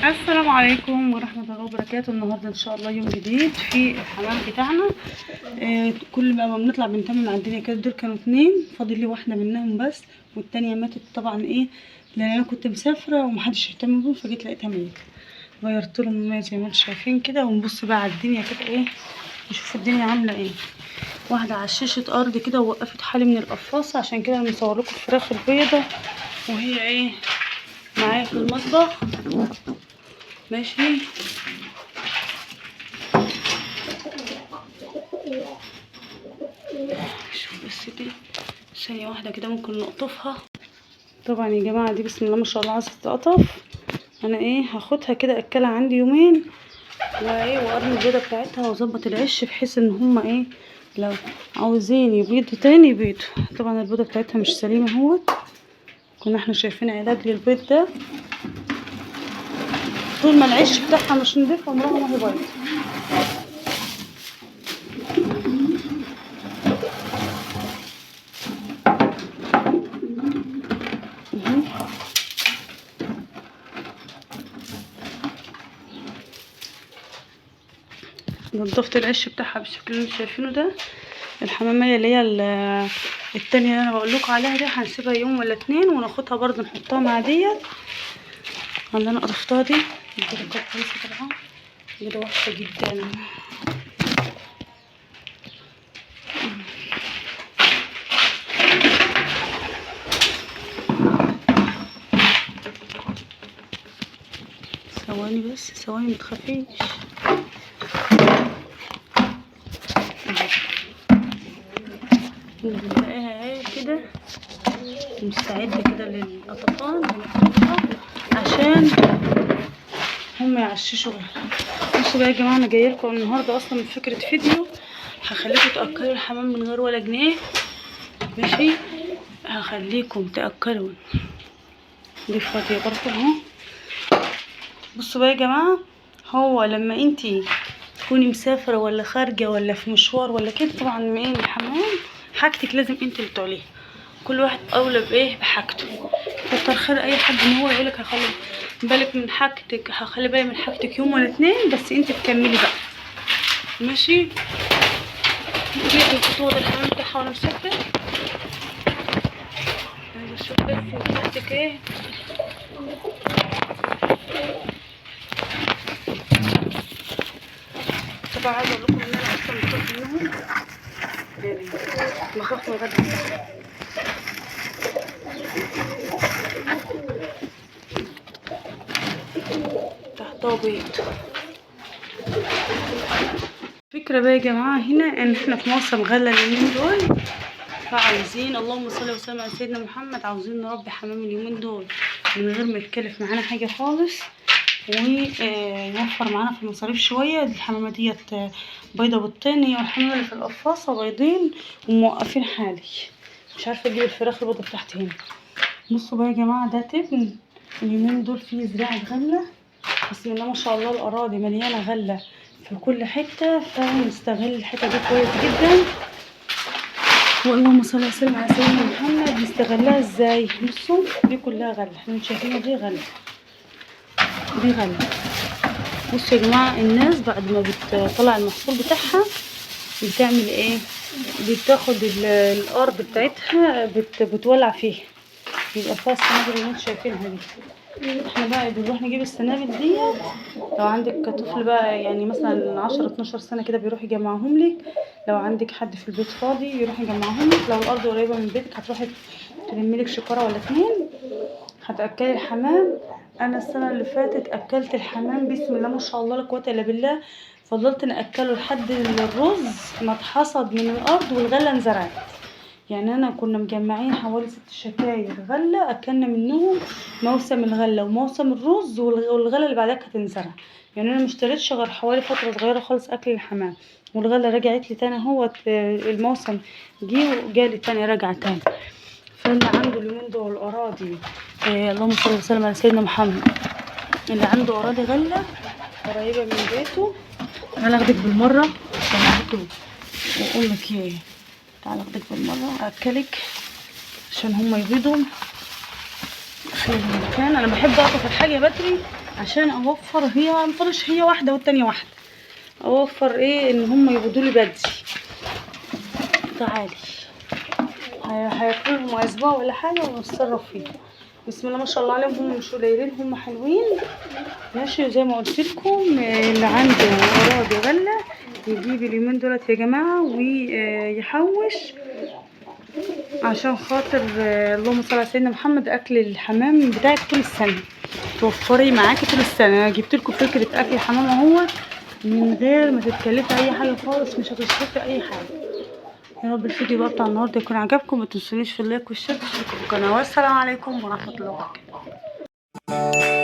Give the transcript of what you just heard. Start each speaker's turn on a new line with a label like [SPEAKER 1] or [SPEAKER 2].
[SPEAKER 1] السلام عليكم ورحمة الله وبركاته. النهاردة ان شاء الله يوم جديد في الحمام بتاعنا. كل ما بنطلع بنتمم عندنا كده. دول كانوا 2، فاضل لي واحدة منهم بس، والتانية ماتت طبعا لان انا كنت مسافرة ومحدش اهتم بيهم، فجيت لقيتها ميتة. غيرت لهم المية زي ما انتم شايفين كده، ونبص بقى على الدنيا كده نشوف الدنيا عاملة ايه. واحدة عششت ارض كده ووقفت حالي من القفاصة، عشان كده انا مصور لكم الفراخ البيضة وهي معايا في المطبخ. ماشي، شوف بس دي ثانية واحدة كده ممكن نقطفها. طبعا يا جماعة دي بسم الله ما شاء الله عايزة تتقطف. انا هاخدها كده اكلها عندي يومين وارمي البيضة بتاعتها واظبط العش، بحيث ان هما لو عاوزين يبيضوا تاني يبيضوا. طبعا البيضة بتاعتها مش سليمة اهوت، كنا احنا شايفين علاج للبيض ده. طول ما العش بتاعها مش نضيف عمرها ما هي بيض. نضفت العش بتاعها بالشكل اللي انتم شايفينه ده. الحمامية اللي هي التانية اللي انا بقول لكم عليها دي هنسيبها يوم ولا 2 وناخدها برضو نحطها مع ديت اللي انا قطفتها دي. البيضة كويسة طبعا، بيضة وحشة جدا. ثواني بس، ثواني متخافيش. نلاقيها كده مستعدة كده للقطفان عشان هم يعششوا. بصوا بقى يا جماعة، انا جاية لكم النهارده اصلا من فكرة فيديو هخليكم تاكلوا الحمام من غير ولا جنيه. ماشي، هخليكم تاكلوا. دي فاضية برضه اهو. بصوا بقى يا جماعة، هو لما انتي تكوني مسافرة ولا خارجه ولا في مشوار ولا كده، طبعا الحمام حاجتك لازم انت اللي تعليها. كل واحد اولى بحاجته. كتر خير اي حد ان هو يقولك هخلي بالك من حاجتك، هخلي بالي من حاجتك يوم ولا 2، بس انت تكملي بقى. ماشي، دي انا كنت واخده الحمام بتاعها وانا مسافرة. عايزه اشوف بس بتاعتك ايه. طبعا عايزه اقول لكم ان انا اصلا بخاف منهم، يعني بخاف من الغدر بتاعهم. تحتها بيض. فكرة بقى يا جماعة هنا ان احنا في موسم غلة اليومين دول، فعاوزين اللهم صل وسلم على سيدنا محمد، عاوزين نربي حمام اليومين دول من غير ما يتكلف معانا حاجة خالص، ويوفر معانا في المصاريف شوية. دي الحمامة ديت بيضة بيضتين، هي والحمامة اللي في القفاصة بيضين وموقفين حالي، مش عارفة اجيب الفراخ البيضة بتاعتي هنا. بصوا بقى يا جماعة، ده تبن اليومين دول فيه زراعة غلة، بسم الله ما شاء الله الأراضي مليانة غلة في كل حتة، فنستغل الحتة دي كويس جدا. واللهم صل وسلم على سيدنا محمد. نستغلها ازاي؟ بصوا دي كلها غلة، احنا شايفينها دي غلة، دي غلة. بصوا يا جماعة، الناس بعد ما بتطلع المحصول بتاعها بتعمل ايه؟ بتاخد الارض بتاعتها بتولع فيها، بيبقى فيها السنابل اللي انتوا شايفينها دي. احنا بقى بنروح نجيب السنابل دي. لو عندك طفل بقى يعني مثلا 10 12 سنة كده بيروح يجمعهم لك، لو عندك حد في البيت فاضي يروح يجمعهم لك، لو الارض قريبه من بيتك هتروحي تلمي لك شكاره ولا 2 هتاكلي الحمام. انا السنة اللي فاتت اكلت الحمام بسم الله ما شاء الله لا قوة الا بالله، فضلت ناكله لحد الرز ما اتحصد من الارض والغلة انزرعت. يعني انا كنا مجمعين حوالي 6 شكاير غله، اكلنا منهم موسم الغلة وموسم الرز والغلة اللي بعدها كانت تنزرع. يعني انا ما اشتريتش غير حوالي فترة صغيرة خالص اكل الحمام، والغلة رجعت لي تاني اهوت. الموسم جه وجالي تاني، رجع تاني. فاللي عنده اليومين دول اراضي اللهم صل وسلم على سيدنا محمد، اللي عنده اراضي غله قريبه من بيته، تعالى اخدك بالمرة عشان واقول لك ايه، تعالى اخدك بالمرة اكلك عشان هما يبيضوا في المكان. انا بحب اقطف الحاجة بدري عشان اوفر. هي مطرش، هي واحدة والتانية واحدة، اوفر ايه ان هم يبيضوا لي بدري. تعالي هياكلوا لهم اسبوع ولا حاجة ونتصرف فيه. بسم الله ما شاء الله عليهم، هم مش قليلين، هم حلوين. ماشي زي ما قلت لكم، اللي عنده اراضي غله يجيب اليومين دولت يا جماعة ويحوش، عشان خاطر اللهم صل على سيدنا محمد، اكل الحمام بتاعك طول السنة توفري معاكي طول السنة. انا جبت لكم فكرة اكل الحمام اهوت من غير ما تتكلفي اي حاجة خالص، مش هتصرفي اي حاجة. يا رب الفيديو بقى بتاع النهارده يكون عجبكم، ما تنسونيش في ال like وال share، تشتركوا في القناة، والسلام عليكم ورحمة الله وبركاته.